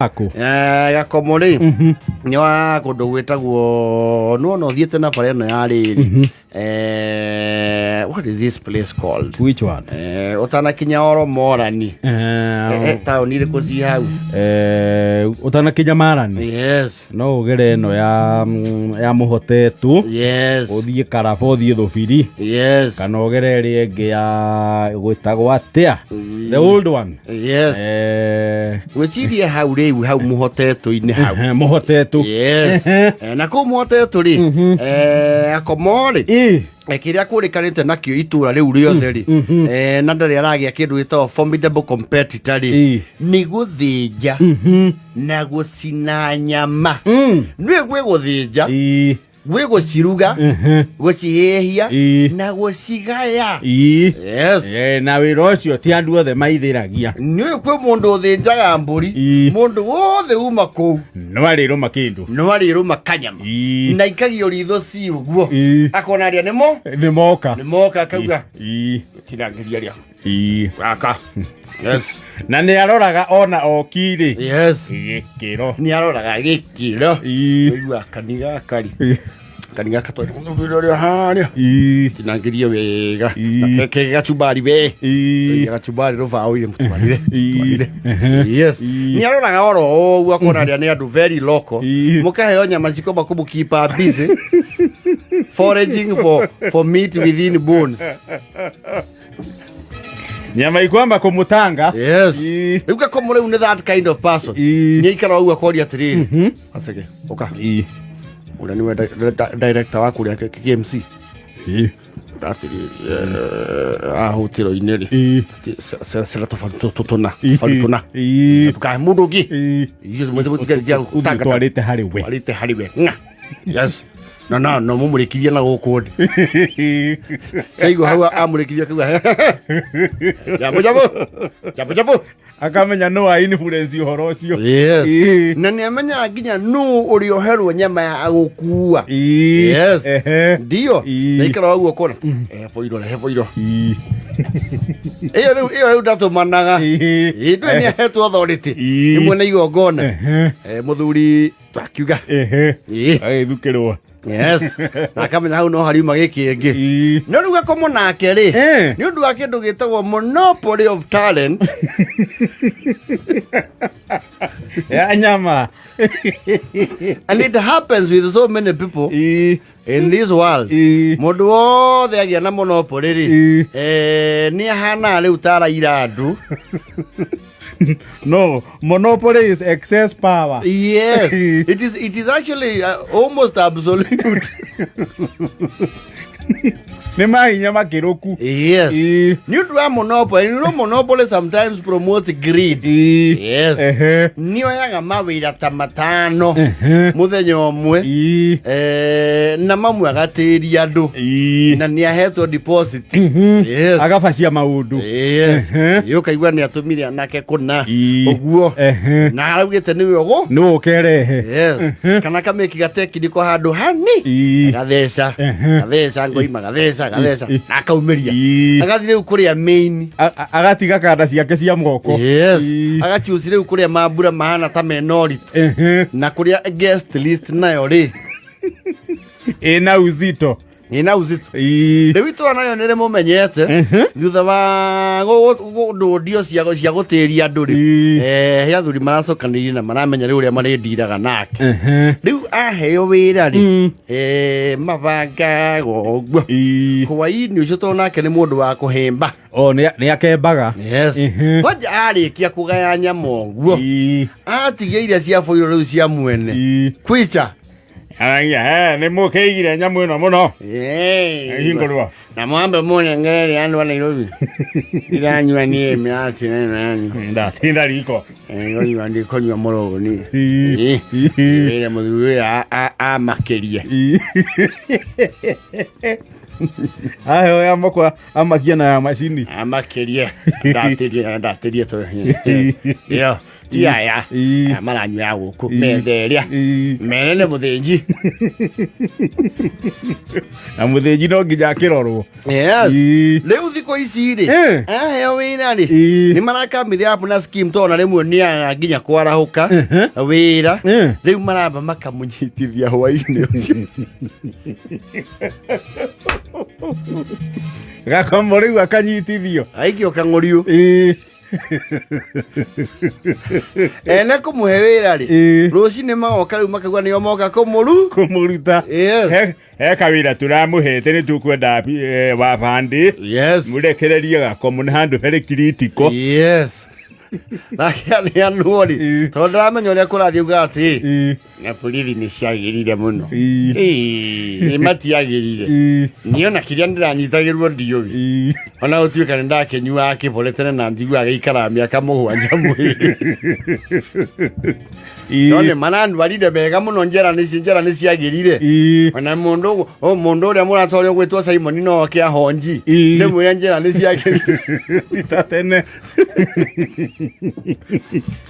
Aku. Gakomo rĩ, nĩ wa kũndũ gwĩtagwo, nĩwona ũthiĩte na bara ĩno ya rĩrĩ, what is this place called? Which one? Ũtanakinya oro Morani. Taũni ĩrĩkũ ci hau? Ũtanakinya Marani. Yes. No ũgere ĩno ya Mũhotetwo. Yes. Ũthiĩ Karaba, ũthiĩ Thũbiri. Yes. Kana ũgere ĩrĩa ĩngĩ ya gwĩtagwo atĩa? The old one. Yes. Gwĩciria hau rĩu, hau Mũhotetwo-inĩ hau. Mũhotetwo. Yes. Na kũu Mũhotetwo rĩ, Akomo rĩ, kĩrĩa kũrĩkanĩte nakĩo itũra rĩu rĩothe rĩ, na ndarĩ aragĩa kĩndũ gĩtagwo formidable competitor rĩ, nĩ gũthĩnja na gũcina nyama. Nĩ gwĩ gũthĩnja, gwĩ gũciruga, gũcihĩhia na gũcigaya. Yes. Na wĩra ũcio ti andũ othe maithĩragia. Nĩ kwĩ mũndũ ũthĩnjaga mbũri, mũndũ wothe uma kũu no arĩrũma kĩndũ, no arĩrũma kanyama na ikagio ritho ci ũguo, akona arĩa nĩmo nĩ moka, nĩ moka, akauga tinangĩria rĩa gaka. Yes. Na nĩ aroraga ona okirĩ Yes. gĩkĩro. Nĩ aroraga gĩkĩro. Ũigua kaniga kari kaniga katwarĩa harĩa tinangĩrie wega ke gacumbari we gacumbari rũbaũ-inĩ mũtwarire twarire. Yes. Nĩ aroraga oro ũguo akona arĩa nĩ andũ very local. Mũkaheo nyama cikoma kũmũkeepa busy foraging for meat within bones. Nyama ikwamba kũmũtanga. Yes. Rĩu gakomo rĩu nĩ that kind of person. Nĩ aikara ũguo akoria atĩrĩrĩ, acege ũka, ũrĩa nĩwe director wa kũrĩa KMC, atĩrĩrĩ, ahũtĩro-inĩ rĩ, cera tũna baru tũna tukahe mũndũ ũngĩ. Ũthiĩ ũtwarĩte harĩ we. Twarĩte harĩ we. Ng'a. Yes, no no no mũmũrĩkirie na gũkũ ndĩ caigua hau amũrĩkirie akauga jambo jambo jambo jambo. Akamenya no wa influence ũhoro ũcio. Yes. Na nĩ amenyaga nginya nũ ũrĩa ũherwo nyama ya gũkua. Yes. Ndio. Na ikara ũguo kona he boiro, he boiro. Ĩyo rĩu, ĩyo rĩu ndatũmanaga. Ndũĩ nĩ ahetwo authority nĩ mwene igongona. Mũthuri twakiuga. Agĩthukĩrwo. Yes, na akamenya hau no hariuma gĩkĩ ĩngĩ. No rĩu gakomo nake rĩ, nĩ ũndũ wa kĩndũ gĩtagwo monopoly of talent ya nyama. And it happens with so many people in this world. Mũndũ wothe agĩa na monopoly rĩ, nĩ ahanaga rĩu ta araira andũ. No, monopoly is excess power. Yes, it is actually almost absolute. Nĩ mahinya makĩrũku. Yes. Nĩ ũndũ wa monopoly, monopoly sometimes promotes greed. Yes. Nĩ oyaga mawĩra ta matano mũthenya ũmwe, na mamwe agatĩria andũ, na nĩ ahetwo deposit. Yes. Agabacia maũndũ. Yes. Ũkaigua nĩ atũmire anake kũna ũguo na araugĩte nĩwe ũgũ nĩ ũkerehe. Yes. Kana kamĩki gatekiniko handũ hani, gatheca gatheca ngoima gatheca gatheca na akaumĩria, agathiĩ rĩu kũrĩa main. Agatiga kanda ciake cia moko. Yes. Agachuci rĩu kũrĩa mambura mahana ta mena ũritũ na kũrĩa guest list nayo rĩ ĩna uzito. Ĩna uzito. Rĩu itũra nayo nĩ rĩmũmenyete thutha wa ndũndio cia gũtĩria andũ rĩ, he athuri maracokanĩrĩria na maramenya rĩu ũrĩa marĩndiraga nake. Rĩu aheo wĩra rĩ, mabangaga ũguo hwainĩ ũcio, tondũ nake nĩ mũndũ wa kũhĩmba. O nĩ akembaga. Yes. Kwanja arĩkia kũgaya nyama ũguo, atigia iria cia boiro rĩu cia mwene kwicha. Aragia, nĩ mũkĩigire nyamũ ĩno mũno. Hingũrwo. Na mwambe mũnengererie andũ a Nairobi iranyua niĩ mĩatĩ na ĩno yanyu. Ndatinda riko. Ngonyua ndikũnyua mũrũgũ niĩ. Wĩre mũthuri ũyũ amakĩrie. Aheo ya moko amakia na ya macini. Amakĩrie, ndatĩrie ndatĩrie to ĩyo. Ti aya. Ii. Aya maranyuaga gũkũ Ii. metha ĩrĩa Ii. mene nĩ mũthĩnji. Na mũthĩnji no nginya akĩrorwo. Yes. Ii. Rĩu thikũ ici rĩ, Eh. aheo wĩra rĩ, Ii. nĩ marakamire apu na scheme tondũ na rĩmwe nĩ aya nginya kwarahũka wĩra. Eh. Rĩu maramba makamũnyitithia hwainĩ ũcio. Gakomo rĩu akanyitithio. Aikio kang'ũriũ. Ii. Ene kũmũhe wĩra rĩ, Ii. rũcinĩ magoka rĩu makauga nĩo moka kũmũru. Kũmũruta. Yes. He kawĩra tũramũhete nĩ tũkwenda wa bandĩ. Yes. Mũrekererie Gakomo nĩ handũ harĩ kiritiko. Yes. Nake aneanwo rĩ, Ii. tondũ ndaramenya ũrĩa kũrathiĩ ugaga atĩrĩ, Ii. na borithi nĩ ciagĩrire mũno. Ii. Ĩĩ, nĩ matiagĩrire. Ii. Niĩ ona kĩrĩa ndĩranyitagĩrwo ndiũĩ. Ii. Ona gũtuĩka nĩ ndakĩnyuaga kĩbore tene na njiguaga gĩikaraga mĩaka 7 mwĩrĩ. Ii. No nĩ marandwarire wega mũno njera nĩ njera nĩ ciagĩrire. Ii. Ona mũndũ o mũndũ ũrĩa mũrata ũrĩa ũgwĩtwo Simon no oke ahonji. Ii. Ndĩmwĩre njera nĩ ciagĩrire. Ti ta tene.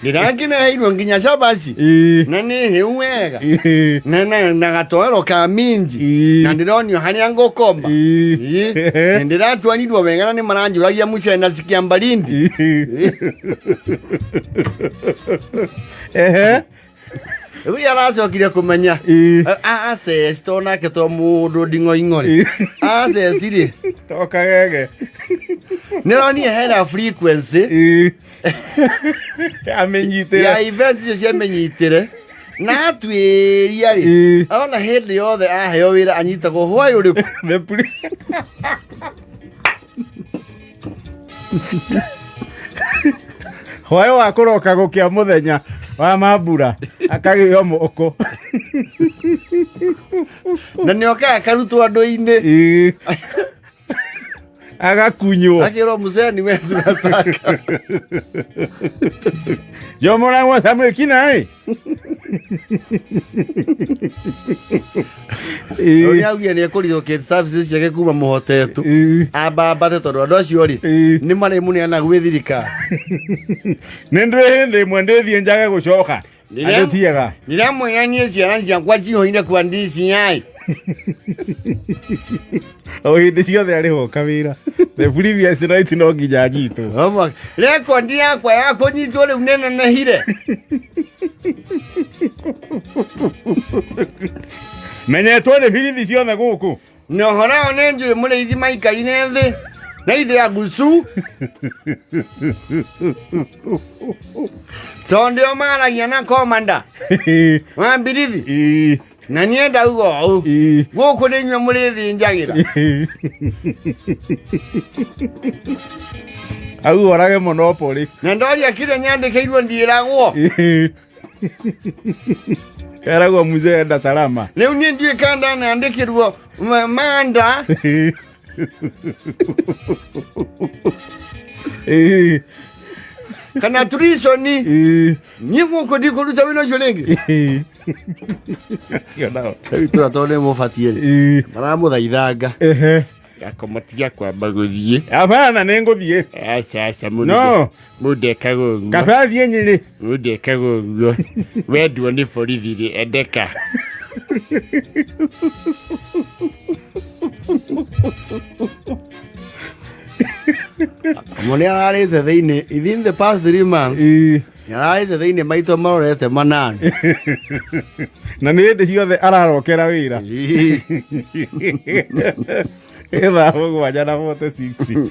Ndĩrakĩneheirwo nginya cabaci. Ii. Na nĩ hĩu wega. Ii. Na gatoero ka minji. Ii. Na ndĩronio harĩa ngũkoma. Ii. Ii. Nĩ ndĩratwarirwo wega na nĩ maranjũragia mũcere na cikia mbarindi. Ii. Ehe. Rĩu aracokire kũmenya. Ii. Aceci to nake to mũndũ nding'oing'o rĩ. Aceci rĩ. To kagege. Nĩronire hena frequency Ii. Amenyitĩre. ya events icio ciamenyitĩre na atuĩria rĩ, Ii. ona hĩndĩ yothe aheo wĩra anyitagwo hwaĩ ũrĩkũ. The police. Hwaĩ wa kũroka gũkĩa mũthenya wa mambura akagĩo moko. Na nĩokaga akarutwo andũ-inĩ. Ii. Agakunywo. Akĩrwo mzee ni wetu nataka. Jomora samwĩkina ĩ. Ũrĩa augire nĩ ekũrelocate services ciake kuma mũhotetu. Ii. Ambambate tondũ andũ acio rĩ, Ii. nĩ marĩmũneana gwĩ thirikari. Nĩ ndĩ hĩndĩ ĩmwe ndĩthiĩ njage gũcoka. Rĩrĩa- Andũ tiega. Ndĩramwĩra niĩ ciana ciakwa cihoire kwa DCI. O hĩndĩ ciothe arĩhwo kawĩra. The previous night no nginya anyitwo. Rekondi yakwa ya kũnyitwo rĩu nĩnenehire. Menyetwo nĩ birithi ciothe gũkũ. Na ũhoro ũyũ nĩ njũĩ mũrĩithi maikarire thĩ na ithe agucu tondũ nĩo maragia na komanda wa mbirithi. Ii. Na niĩ ndauga ũũ, Ii. gũkũ nĩ inyuĩ mũrĩthĩnjagĩra. Au orage monopoly. Na ndoria kĩrĩa nyandĩkĩirwo ndiĩragwo. Eragwo mzee enda salama. Rĩu niĩ ndiũĩ kana ndanandĩkĩrwo manda. Ii. Kana turisoni. Ii. Niĩ gũkũ ndikũruta wĩra ũcio rĩngĩ. Ii. Tio nao. Rĩu itũra tondũ nĩ mũbatiĩ rĩ, Ii. maramũthaithanga. Ehe. Gakomotiga kwamba gũthiĩ. Hapana nĩ ngũthiĩ. Aca aca. No. Mũndũ ekaga ũguo. Kaba thiĩ Nyĩrĩ. Mũndũ ekaga ũguo wendwo nĩ borithi rĩ, endeka. Mo nĩ ararĩte thĩinĩ within the past 3 months. Ii. Nĩ ararĩte thĩinĩ maito marorete 8. Na nĩ hĩndĩ ciothe ararokera wĩra. Ii. Thaa 7 na 46.